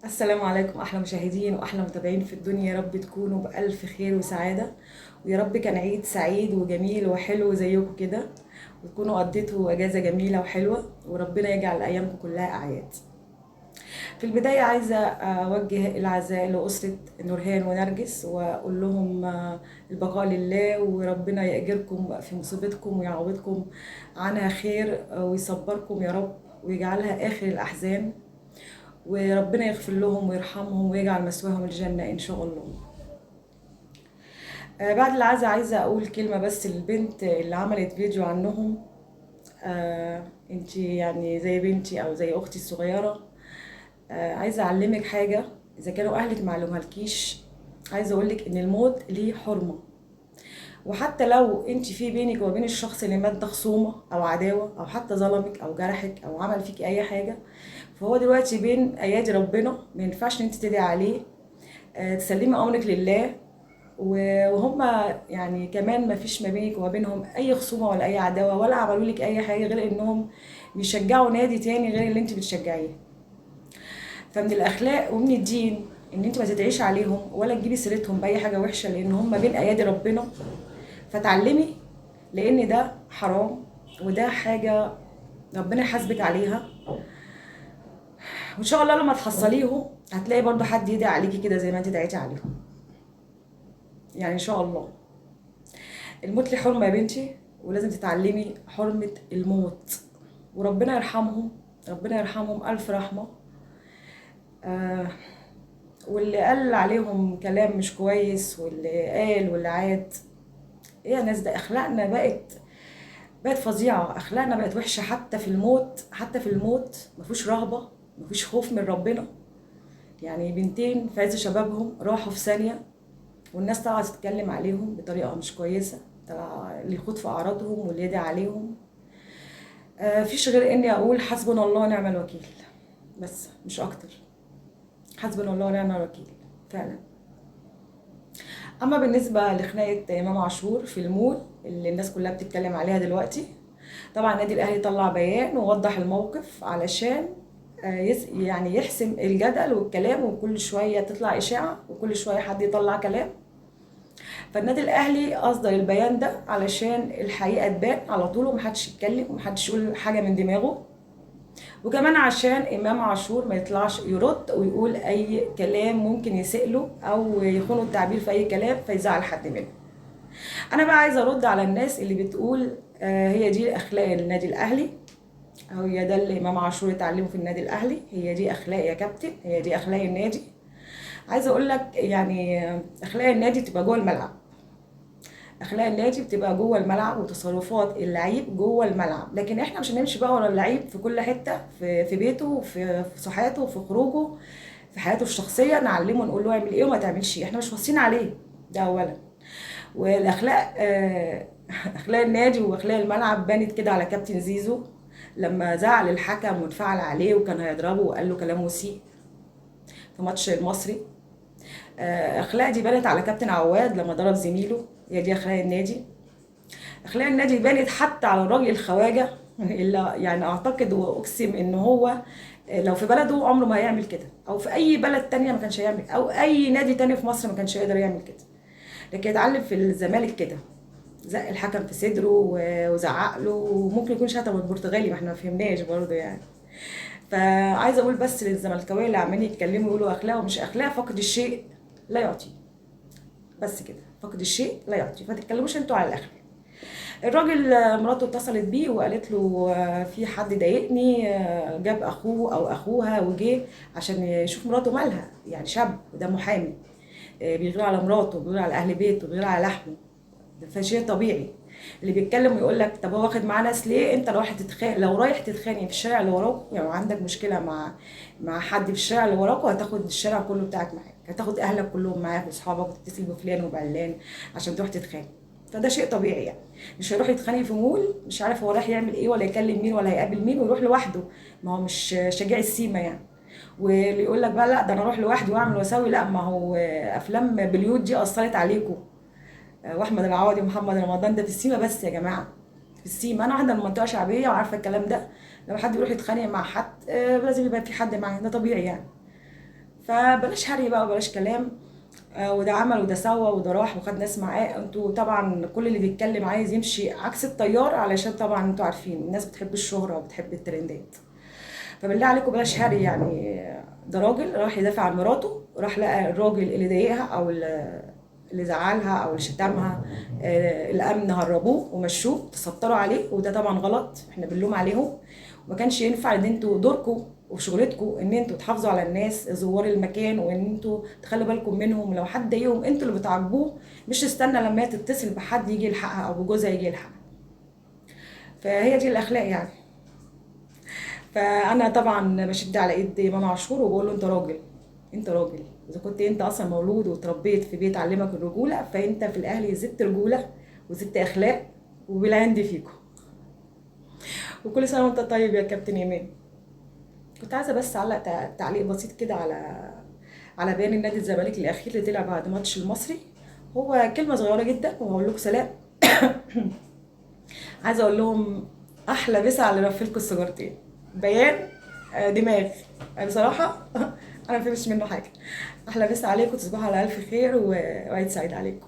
السلام عليكم احلى مشاهدين واحلى متابعين في الدنيا. يا رب تكونوا بالف خير وسعادة، ويا رب كان عيد سعيد وجميل وحلو زيكم كده، وتكونوا قضيتوا اجازه جميلة وحلوه، وربنا يجعل ايامكم كلها اعياد. في البداية عايزه اوجه العزاء لاسرة نورهان ونرجس، واقول لهم البقاء لله، وربنا يأجركم في مصيبتكم ويعوضكم عنها خير، ويصبركم يا رب، ويجعلها اخر الاحزان، وربنا يغفر لهم ويرحمهم ويجعل مثواهم الجنة إن شاء الله. بعد العزاء عايزة أقول كلمة بس للبنت اللي عملت فيديو عنهم. انتي يعني زي بنتي أو زي أختي الصغيرة. عايزة أعلمك حاجة، إذا كانوا أهلك ما علموهالكيش، عايزة أقولك إن الموت ليه حرمة، وحتى لو انت في بينك وبين الشخص اللي مات ده خصومه او عداوة او حتى ظلمك او جرحك او عمل فيك اي حاجة، فهو دلوقتي بين ايادي ربنا، ما ينفعش ان انت تدعي عليه. تسلمي امرك لله، وهم يعني كمان ما فيش ما بينك وما بينهم اي خصومه ولا اي عداوة ولا عملوا لك اي حاجة غير انهم بيشجعوا نادي تاني غير اللي انت بتشجعيه. فمن الاخلاق ومن الدين ان انت ما تدعيش عليهم ولا تجيبي سيرتهم باي حاجة وحشة، لان هم بين ايادي ربنا. فتعلمي، لان ده حرام وده حاجة ربنا يحاسبك عليها، وان شاء الله لما تحصليهم هتلاقي برضو حد يدعي عليكي كده زي ما انت دعيتي عليهم، يعني ان شاء الله. الموت ليه حرمه يا بنتي، ولازم تتعلمي حرمه الموت، وربنا يرحمهم، ربنا يرحمهم الف رحمه. واللي قال عليهم كلام مش كويس، واللي قال واللي عاد، ايه يا ناس، ده اخلاقنا بقت فظيعة، اخلاقنا بقت وحشة حتى في الموت. حتى في الموت مفيش رهبة، مفيش خوف من ربنا. يعني بنتين في عز شبابهم راحوا في ثانية، والناس طلعت تتكلم عليهم بطريقة مش كويسة، طلع اللي يخوض في اعراضهم واللي يدعي عليهم. فيش غير اني اقول حسبنا الله ونعم الوكيل، بس مش اكتر. حسبنا الله ونعم الوكيل فعلا. اما بالنسبة لخناقه امام عاشور في المول اللي الناس كلها بتتكلم عليها دلوقتي، طبعا النادي الاهلي طلع بيان ووضح الموقف علشان يعني يحسم الجدل والكلام، وكل شوية تطلع اشاعة وكل شوية حد يطلع كلام. فالنادي الاهلي اصدر البيان ده علشان الحقيقة تبان على طول، ومحدش يتكلم ومحدش يقول حاجة من دماغه، وكمان عشان امام عاشور ما يطلعش يرد ويقول اي كلام ممكن يسأله او يخونه التعبير في اي كلام فيزعل حد منه. انا بقى عايزه ارد على الناس اللي بتقول هي دي اخلاق النادي الاهلي، او هي ده اللي امام عاشور اتعلمه في النادي الاهلي، هي دي اخلاق يا كابتن، هي دي اخلاق النادي. عايزه اقول لك يعني اخلاق النادي بتبقى جوه الملعب، اخلاق النادي بتبقى جوه الملعب، وتصرفات اللعيب جوه الملعب، لكن احنا مش هنمشي بقى ورا اللعيب في كل حتة، في بيته، في صحته، في خروجه، في حياته الشخصية، نعلمه نقول له اعمل ايه وما تعملش ايه، احنا مش واصيين عليه، ده اولا. والاخلاق اخلاق النادي واخلاق الملعب بانت كده على كابتن زيزو لما زعل الحكم وانفعل عليه وكان هيضربه وقال له كلام مسيء في ماتش المصري. اخلاق دي بانت على كابتن عواد لما ضرب زميله، هي دي اخلاق النادي. اخلاق النادي بانت حتى على الراجل الخواجه اللي يعني اعتقد واقسم ان هو لو في بلده عمره ما هيعمل كده، او في اي بلد تانية ما كانش هيعمل، او اي نادي تاني في مصر ما كانش هيقدر يعمل كده، لكن اتعلم في الزمالك كده، زق الحكم في صدره وزعق له، وممكن يكون شتم البرتغالي، ما احنا ما فهمناش برضه يعني. فعايزه اقول بس للزملكاويه اللي عمالين يتكلموا يقولوا اخلاق ومش اخلاق، فقد الشيء لا يعطيه، بس كده، فقد الشيء لا يعطي، فما تتكلموش انتوا على الاخلاق. الراجل مراته اتصلت بيه وقالت له في حد ضايقني، جاب اخوه او اخوها وجه عشان يشوف مراته مالها، يعني شاب وده محامي، بيغير على مراته، بيغير على اهل بيته، بيغير على لحمه، ده فشيء طبيعي. اللي بيتكلم ويقول لك طب هو واخد معاه ناس ليه، انت لو رايح تتخانق، لو رايح تتخانق في الشارع اللي وراك، يعني عندك مشكلة مع حد في الشارع اللي وراك، وهتاخد الشارع كله بتاعك معاك، هتاخد اهلك كلهم معاك واصحابك، وتتصل بفلان وبعلان عشان تروح تتخانق، فده شيء طبيعي يعني. مش هيروح يتخانق في مول مش عارف هو رايح يعمل ايه ولا يكلم مين ولا هيقابل مين، ويروح لوحده، ما هو مش شجاع السيما يعني. واللي يقول لك بقى لا ده انا اروح لوحدي واعمل واسوي، لا، ما هو افلام بليود دي اثرت عليكم، واحمد العوضي ومحمد رمضان ده في السيما بس يا جماعة، في السيما. انا واحدة من منطقة شعبية وعارفه الكلام ده، لما حد يروح يتخانق مع حد لازم يبقى في حد معاه، ده طبيعي يعني. فبلاش هري بقى وبلاش كلام، وده عمل وده سوى وده راح وخد ناس معاه. انتوا طبعا كل اللي بيتكلم عايز يمشي عكس التيار، علشان طبعا انتوا عارفين الناس بتحب الشهرة وبتحب الترندات. فبالله عليكم بلاش هري يعني. ده راجل راح يدافع عن مراته، راح لقى الراجل اللي ضايقها او اللي زعلها او اللي شتمها، الامن هربوه ومشوه، تستروا عليه، وده طبعا غلط، احنا بنلوم عليهم. وما كانش ينفع ان انتوا دوركم وشغلتكم ان انتوا تحافظوا على الناس زوار المكان، وان انتوا تخلوا بالكم منهم، لو حد ضايقهم انتوا اللي بتعاقبوه، مش تستنى لما تتصل بحد يجي يلحقها او بجوزها يجي يلحقها. فهي دي الاخلاق يعني. فانا طبعا بشد على ايد امام عاشور وبقول له انت راجل، انت راجل، اذا كنت انت اصلا مولود وتربيت في بيت علمك الرجولة، فانت في الاهلي زدت رجوله وزدت اخلاق، وبالعند فيكم. وكل سنة وانت طيب يا كابتن امام. كنت عايزه بس اعلق تعليق بسيط كده على بيان النادي الزمالك الاخير اللي طلع بعد ماتش المصري. هو كلمة صغيرة جدا وهقول لكم سلام. عايزه اقول لهم احلى مسا على رفيلكم السيجارتين. بيان دماغ بصراحة انا ما فهمتش منه حاجة. احلى مسا عليكم، تصبحوا على الف خير، وعيد سعيد عليكم.